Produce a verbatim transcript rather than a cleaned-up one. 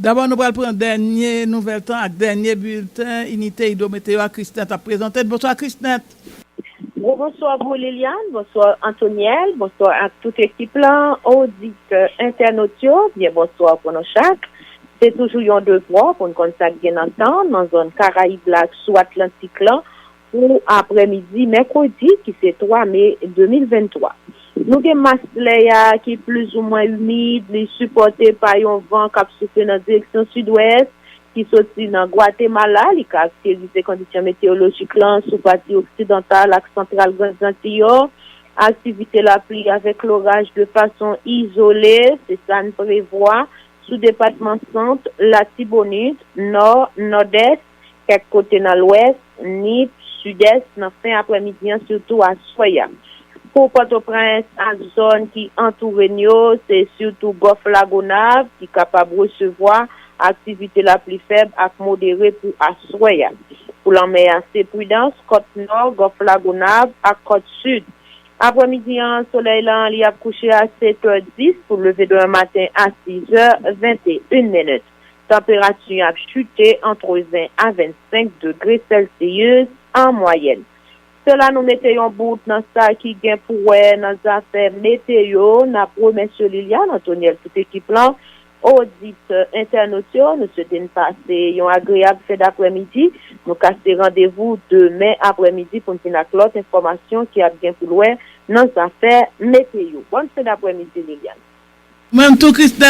Dabò, nou pral pran dènye nouvèl tan ak dènye bilten Inite Idwometeyo a Krisnèt ap prezante n. Bonswa, Krisnèt. Gwo bonswa pou ou, Liliane, bonswa Antonyèl, bonswa ak tout ekip la, oditè, entènot yo, byen bonswa pou nou chak. Se toujou yon devwa pou n konn sa k gen nan tan nan zòn Karayib la ak sou Atlantik lan pou aprèmidi mèkredi ki se twa me de mil venntwa. Nou gen mas lè a ki plizoumwen imid, li sipòte pa yon van k ap soufle nan direksyon sidwès ki soti nan Gwatemala. Li karakterize kondisyon meteyolojik lan sou pati oksidantal ak santral Granzanti yo. Aktivite lapli avèk loraj de fason izole, se sa n prevwa sou depatman Sant, Latibonit, Nò, Nòdès, kèk kote nan Lwès, Nip, Sidès, nan fen aprèmidi an, sitou aswè a. Pou Pòtoprens ak zòn ki antoure n yo, se sitou Gòf Lagonav ki kapab resevwa aktivite lapli fèb ak modere pou aswè a. Pou lanmè a, se pridans, kòt nò, Gòf Lagonav ak kòt sid. Aprèmidi an, solèy lan li ap kouche a sèt è dis pou leve demen maten a sis è venteyen minit. Tanperati ap chite antre ven a vennsenk degre Celsius an mwayèn. Se la nou mete yon bout nan sa ki gen pou wè nan zafè meteyo. N ap remèsye Liliane, Antonyèl, tout ekip lan. Oditè, entènot yo, nou swete n pase yon agreyab fen daprèmidi. Nou kase randevou demen aprèmidi pou n vin ak lòt enfòmasyon ki ap gen pou l wè nan zafè meteyo. Bòn fen daprèmidi, Liliane. Ou menm tou, Krisnèt,